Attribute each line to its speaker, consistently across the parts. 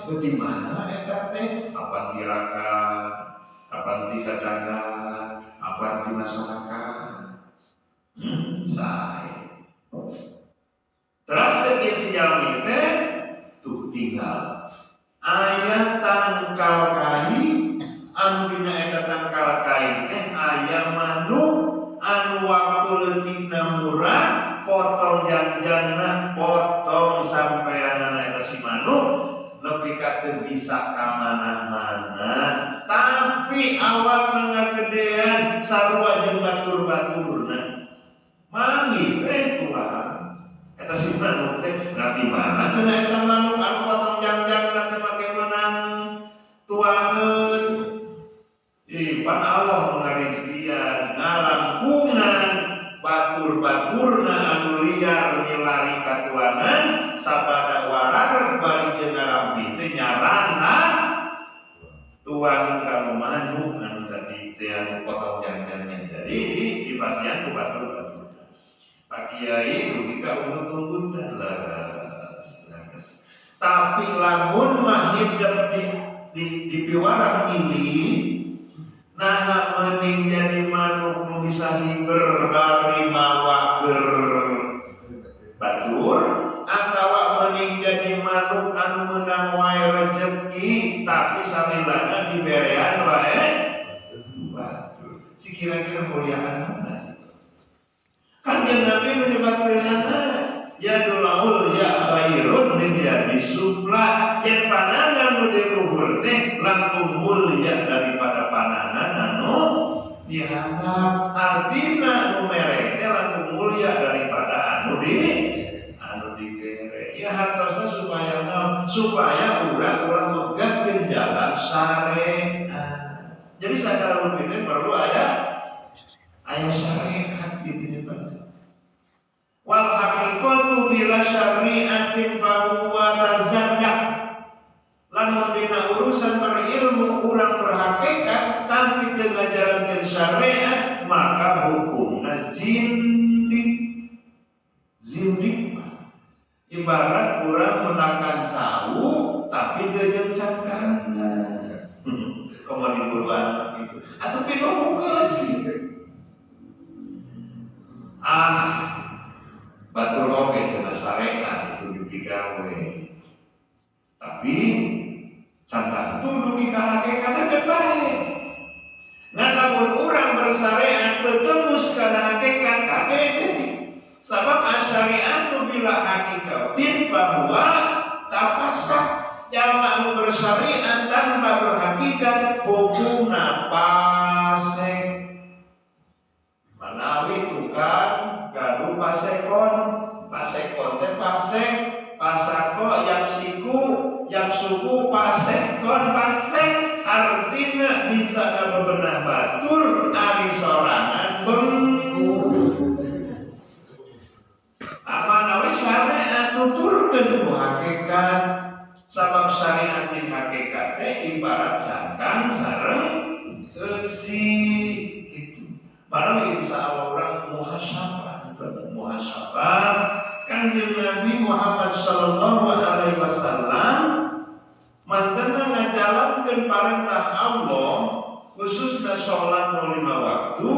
Speaker 1: Di mana eta teh? Apan tirakat, apan ti tetangga, apan ti masyarakat. Sae. Terus segi si jalmi teh tuh tinggal aya tangkal kai anu dina eta tangkal kai teh aya manuk anu waktu leutikna murah potong jangjangna potong sampeanana eta si manuk nepi ka teu bisa ka mana-mana tapi awakna ngagedean sarua jeung batur-baturna manggih we tuhan eta si manuk teh ngerti mana cenah eta manuk anu potong jangjangna teh make meunang tuangeun. Ih, pan Allah ngarizkian ngalangkungan batur-baturna anu liar milari katuangan sabada warar bari jeung ngarampi teh nyarana tuangan ka manuk anu tadi teh anu potong jangjangna tadi di dipasihan ku batur-baturna. Pak Kiai dugi ka unggut-unggutan leres leres. Tapi lamun mah hidup di piwarang milih nah mending jadi manuk nu bisa hiber bari mawa keur batur atawa mending jadi manuk anu meunang wae rezeki tapi samilana diberean wae batur. Si kira-kira muliaan mana? Kan yang Nabi menyebutkeunana ya dulaul ya khairun min yadi sufla yen pananan nu di luhur teh langkung mulia daripada pananan anu di handap. Artina nu mere teh langkung mulia daripada anu di anu dibere. Ya hartosna supaya naon? Supaya urang ulah megatkeun jalan syariat. Jadi sagala rupi teh perlu aya aya syariat di dieu. Wal haqiqatu bila syariatin fahuwa tazandaq. Lamun dina urusan berilmu urang berhakikat tapi teu ngajalankeun syariat maka hukumna zindik. Zindik ibarat urang menakan cau tapi teu jeung cangkangna. Komo diburuan gitu. Atuh pinuh geus. Ah batur oge cenah syariat itu digawe. Tapi can tangtu dugi ka hakikat teh bae. Ngan lamun urang bersyariat teu tembus kana hakikat kade teh. Sabab asyariatu bila hakikatin bahwa tafassak. Jalma anu bersyariat tanpa berhakikat hukumna fasik. Manawi tukang gaduh pasekon, pasekon teh pasek, pasako yapsiku, yapsuku pasekon pasek artinya bisa ngabebenah batur ari sorangan bengku. Manawi syariat nuturkeun ku hakikat sabab syariat jeung hakikat teh ibarat cangkang sareng eusi gitu. Barang insya Allah orang muhasabah, muhasabah Kanjeng Nabi Muhammad sallallahu alaihi wasallam mantena ngajalankeun parentah Allah khususna salat nu 5 waktu.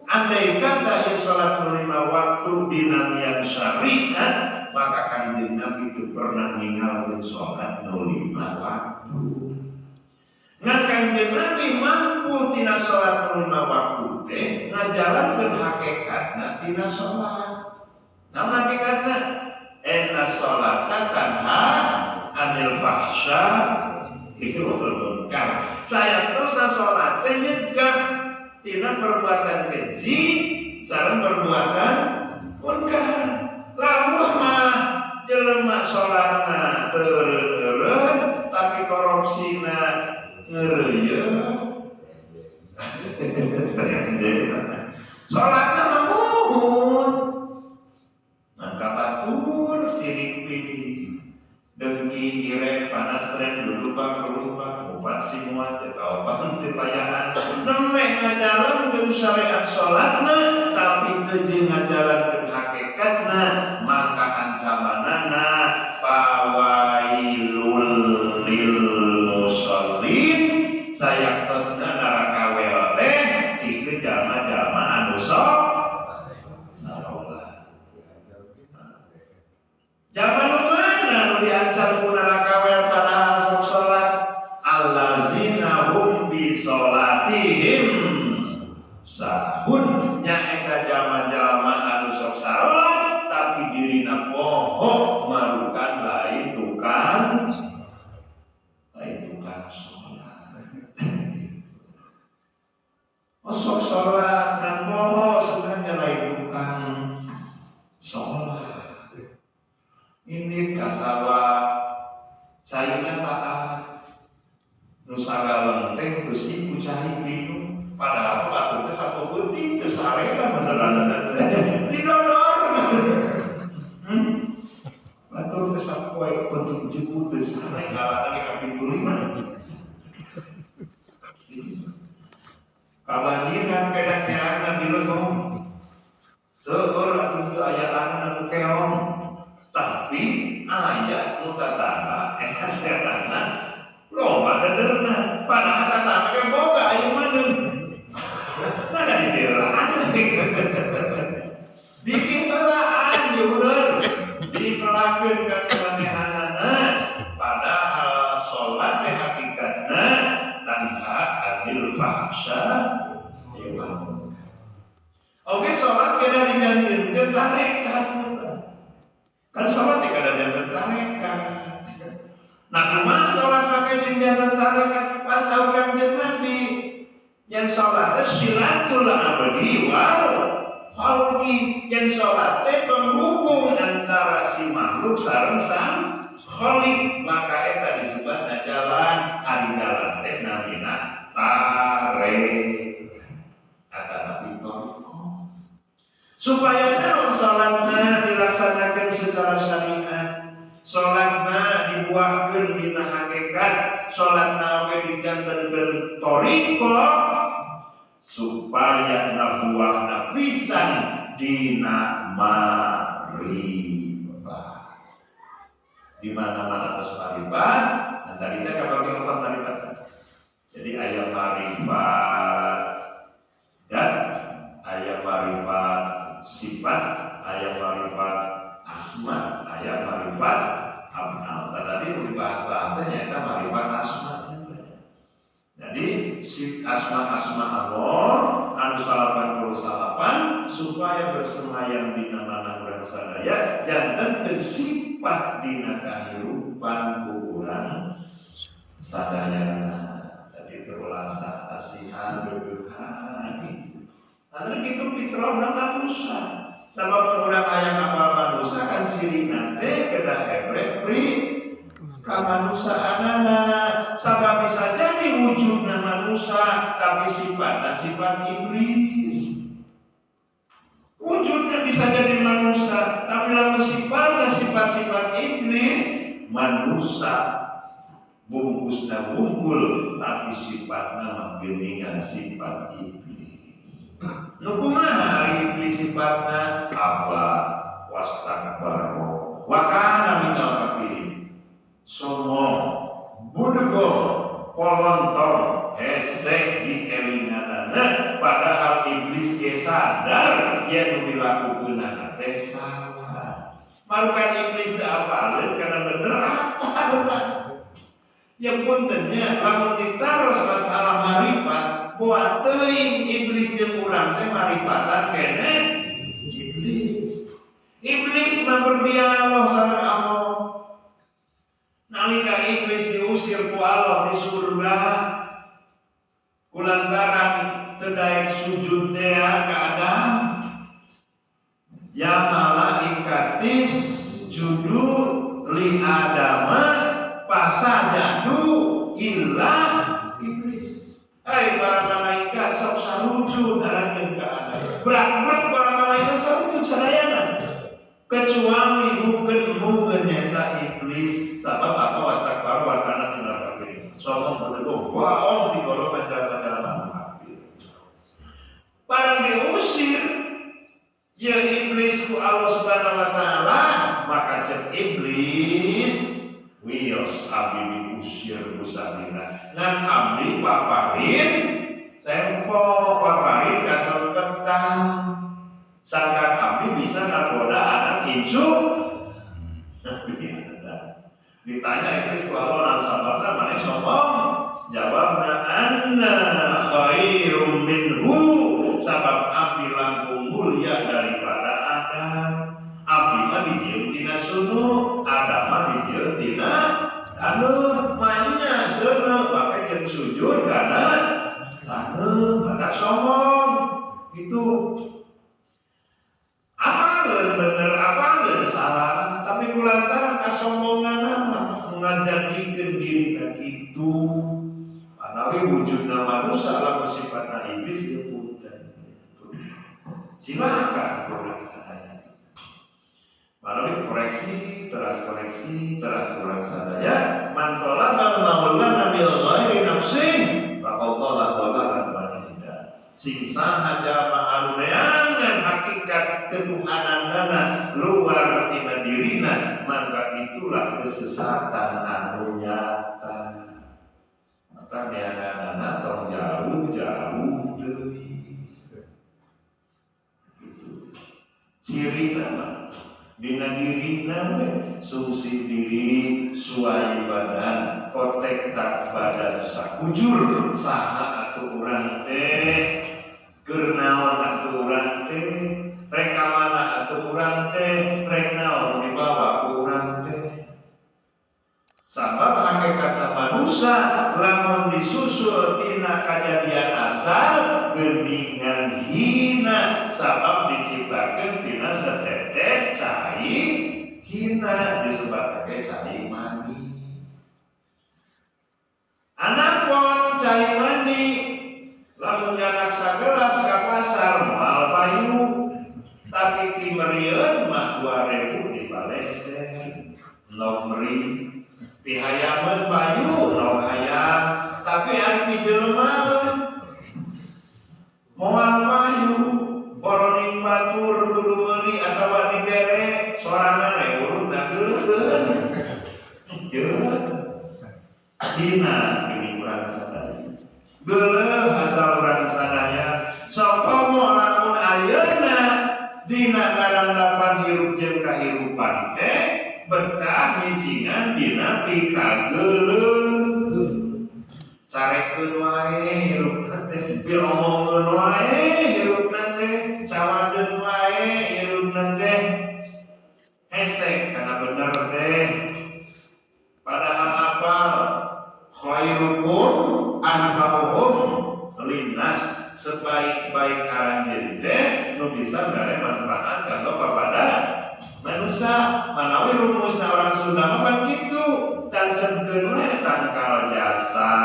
Speaker 1: Andai kata ieu salat nu 5 waktu dina niat syariat maka Kanjeng Nabi itu pernah ninggalkeun salat nu 5 waktu. Ngan Kanjeng Nabi mampu tina salat nu 5 waktu teh ngajalankeun hakikatna tina salat. Naon hakikatna? Inna sholata tanha anil fahsya itu wal munkar. Sayatosna salat teh nyegah tina perbuatan keji sareng perbuatan munkar. Lamun mah jelema salatna teu eureun tapi korupsina ngeureuyeuh. Salatna mah muhun. Maka batur sirik pilih dengki ire panas tren dulupak kelupak upat simuat teu kaopat teu payahan nembe ngajalankeun syariat salatna tapi teu jeung ngajalankeun hakikatna maka ancamanana fawailul lil anu diancam ku neraka wel padahal sok salat? Allazina hum bi salatihim sahun, nyaeta jalma-jalma anu sok salat tapi dirina poho marukan lain tukang salat. Oh, sok salat dan poho sebenarnya lain tukang salat. Ini kasawah caina saat nu sagaleng teh beusi ku cai minum, padahal batur teh sapeuting teu sare kan beneran didodor. Batur teh sapoe penting jemput teu sare ngalana ka pintu lima. Kabanjiran pedah nyerangna di leung. Seueur atuh teu aya anu keong. Tapi aya nu tatangga eta setanna loba dederna, padahal tatangga ge boga aya maneun. Mana dibelaan bikin belaan jeung dipelakeun ka manehanana, padahal salat teh hakikatna tanha anil fahsya wal munkar. Oke, salat kena dijantenkeun tarekat. Kan salat teh kada janten tarekat. Nah, kumaha salat make jeung janten tarekat? Pan saur Kanjeng Nabi, yang salat teh silatul abdi wal khalqi, yang salat teh penghubung antara si makhluk sareng sang khalik, maka eta disebutna jalan, ari jalan teh namina tarekat atanapi thariqah. Supaya naon salatna dilaksanakan secara syariat, salatna dibuahkeun dina hakikat, salatna oge dijantenkeun thariqah supaya ngabuahna pisan dina marifat. Di mana-mana terus marifat, nah tadi teh kabagi opat marifat. Jadi aya marifat dan aya marifat sifat, aya marifat asma, aya marifat af'al. Tadi mau dibahas-bahas teh nyaeta marifat asma. Jadi asma-asma Allah anu 89 supaya bersemayam dina mana urang sadaya janten sifat dina kahirupan ku urang sadayana. Jadi berulasa kasihan deudeuhan. Anu kitu fitrahna manusia. Sabab urang aya apal manusia kan cirina teh kedah ebrek pri kamanusiaanana. Sabab bisa jadi wujudna manusia tapi sifatna sifat iblis. Wujudnya bisa jadi manusia tapi lamun sifatna sifat-sifat iblis, manusia bungkusna bungkul tapi sifatna mah geuningan sifat iblis. Nu kumaha iblis sifatna? Apa wastakbaro wa kana minal kafirin. Sombong, budego, kolontong, hese dielinganana, padahal iblis ge sadar yen nu dilakukeunana teh salah. Marukan iblis teu apaleun kana bener apa. Ya puntennya lamun ditaros masalah marifat, boa teuing iblis jeung urang teh marifatan keneh iblis. Iblis mah berdialog sama Allah. Nalika iblis diusir ku Allah di surga kulantaran teu daek sujud teh ka Adam, ya malaikatis judu li adama pasajadu illa iblis. Hai para malaikat sok sarujud aranjeun ka Adam. Berak-berak para malaikat sarujud sadayana kecuali mungkin nyata iblis. Sabab apa wastakbar wa kana minal kafirin. Sombong bedegong bohong di golongan jalma-jalma kafir. Barang diusir ya iblis ku Allah Subhanahu wa taala, maka cek iblis wios abdi diusir ku sadina. Ngan abdi paparin tempo paparin kasempetan. Sangkan abdi bisa ngagoda anak incu. Nabi ada. Ditanya iblis ku Allah naon sababna maneh sombong? Jawabna anna khairum minhu, sabab abdi langkung mulia daripada Adam. Abdi mah dijieun tina sunu, Adam mah dijieun tina taneuh. Manya seuneu make jeung sujud kana taneuh, maka sombong. Itu apaleun bener apaleun salah, tapi kulantaran kasombonganana ngajadikeun dirina kitu. Manawi wujudna manusia lamun sifatna iblis ieu punten. Silakan urang sadaya. Manawi koreksi, teras koreksi, teras urang sadaya, man talabal maulana bil ghairi nafsin faqad dhalla dhalalan ba'ida. Sing saha jalma anu neangan hakikat ketuhananana luar tina dirina, maka itulah kesesatan anu nyata. Maka neanganana tong jauh-jauh deui. Itu cirina mah dina dirina we sungsi diri suai badan kotek tak badan sakujur saha atuh urang teh keur naon atuh urang teh rek ka mana atuh urang teh rek naon dibawa ku urang teh. Sabab hakikatna manusia lamun disusul tina kajadian asal geuningan hina, sabab diciptakeun tina setetes cai hina disebabkeun cai mani. Anapun cai mani lamun nyanak sagelas ka pasar moal payu, tapi pimerieun mah 2000 dibaleser nomri pihayameun payu nog hayam, tapi ari pijelemaeun moal payu boroning batur kudu meuli atawa dibere sorangan we urutna geuleukeun jeung hina geuning urang sadaya geuleuh asal urang sadaya. Sokomo lamun ayeuna dina ngarandapan hirup jeung kahirupan teh betah ngicingan dina pikageuleuh, carekeun wae hirupna teh, piromongeun wae hirupna teh, cawadeun wae hirupna teh, hese kana bener teh. Padahal apal khairukum anfa'uhum linnas, sebaik-baik aranjeun teh nu bisa mere manfaat kanggo papada manusia. Manawi rumusna orang Sunda mah pan kitu, tancepkeun we tangkal jasa,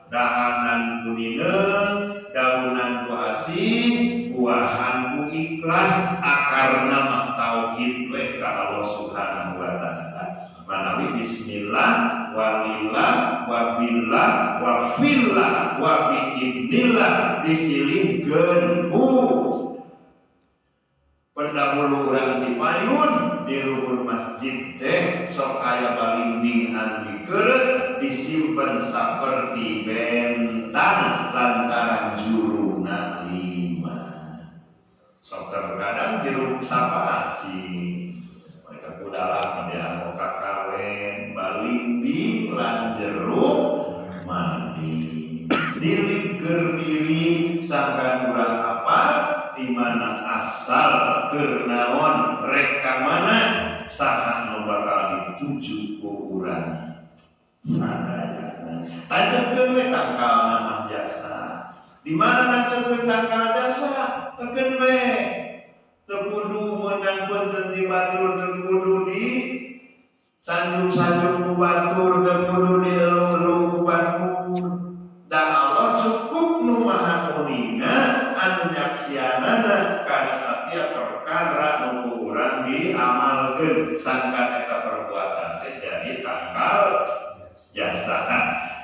Speaker 1: dahanan ku nineung, daunan ku asih, buahan ku ikhlas, akarna mah tauhid we ka Allah Subhanahu wa taala. Manawi bismillah walillah wabillah wafillah wa biidnillah disilingkeun ku pendahulu urang di payun di luhur masjid teh sok aya balimbing anu dikeureut disimpen saperti bentang lantaran juruna 5. Sok terkadang jeruk sapasi mereka kudalang dia mau kakawen balimbing lan jeruk mandi silip keur diri sangkan urang apa di mana asal keur naon rek ka mana saha nu bakal dituju ku urang sadayana. Tancepkeun we tangkal mah jasa. Di mana nancepkeun tangkal jasa? Tekeun we. Teu kudu meunang punten ti batur, teu kudu di sanjung-sanjung ku batur, teu kudu dielung-elung ku batur. Dan Allah cukup nu maha uninga anu nyaksianana kana setiap perkara nu ku urang diamalkeun sangkan eta perbuatan teh jadi tangkal jasa.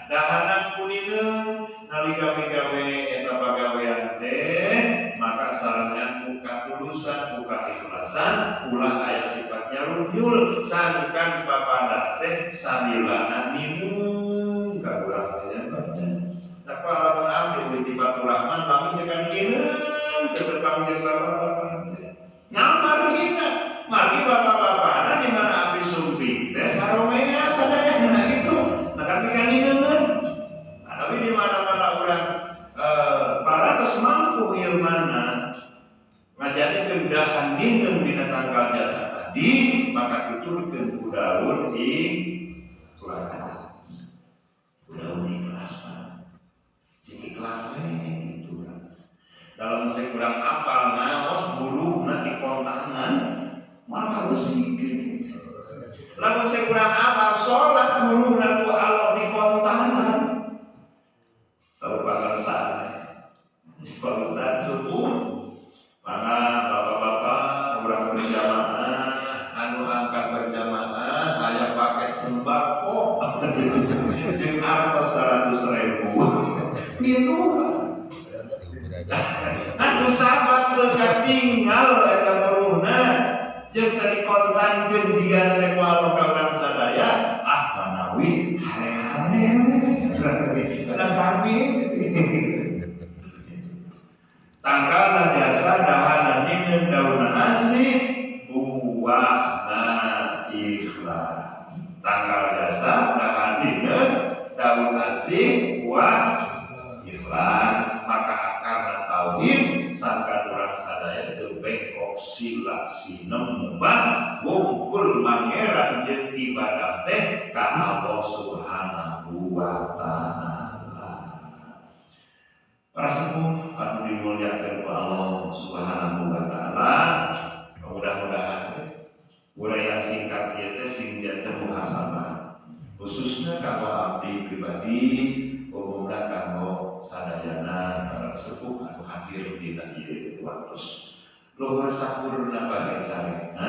Speaker 1: Dahanan kunineung nalika migawe eta pagawean teh maka sarangan ku katulusan ku kaikhlasan ulah aya sifatnya runyul sangkan papada teh salilana minum ka urang teh nya. Tapi lamun abdi di Baturrahman lamun jeung kineung teu tepang jeung bapak-bapak teh. Nyamargina, margi bapak-bapakna di mana abdi sumping teh saromeas. tadi maka tuturkeun ku daun ikhlas. Ku daun ikhlas mah sing ikhlas we kitu. Dalam saya kurang apal ngaos buruhna di kontangan malah zikir gitu. Lamun saya kurang apal salat buruhna ku Allah di kontangan. Saur pangersana Pak Ustaz subuh mana bapak-bapak urang berjamaah anu angkat berjamaah aya paket sembako jeung artos 100.000 gitu. Anu sahabat teu katinggal eta buruhna jeung teu dikontankeun jigana teh ku Allah ka urang sadaya ah manawi hare-hare kana sami tangkalna jasa dahanan nyeungeun daunna asih buahna ikhlas. Tangkal jasa dahan nyeungeun daun asih buah ikhlas. Maka akarna tauhid sangkan urang sadaya teu bengkok sila sinembah wungkul mangeran jeung ibadah teh ka Allah Subhanahu wa taala. Para sepuh anu dimuliakan ku Allah Subhanahu wa taala, mudah-mudahan uraian singkat ieu teh sing janten muhasabah khususnya kanggo abdi pribadi, umumna kanggo sadayana para sepuh anu hadir dina ieu waktos. Luhur sampurna bagai carina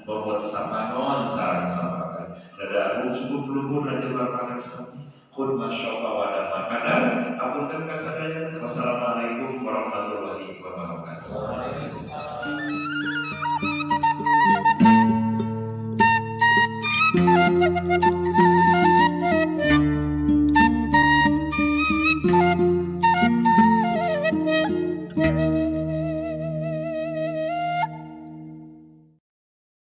Speaker 1: bobot sapanon sareng sampakan dada agung subuh luhur jembar pangarsa kun masya Allah makanan apunten kasadayana. Wassalamualaikum warahmatullahi wabarakatuh.
Speaker 2: Waalaikumsalam.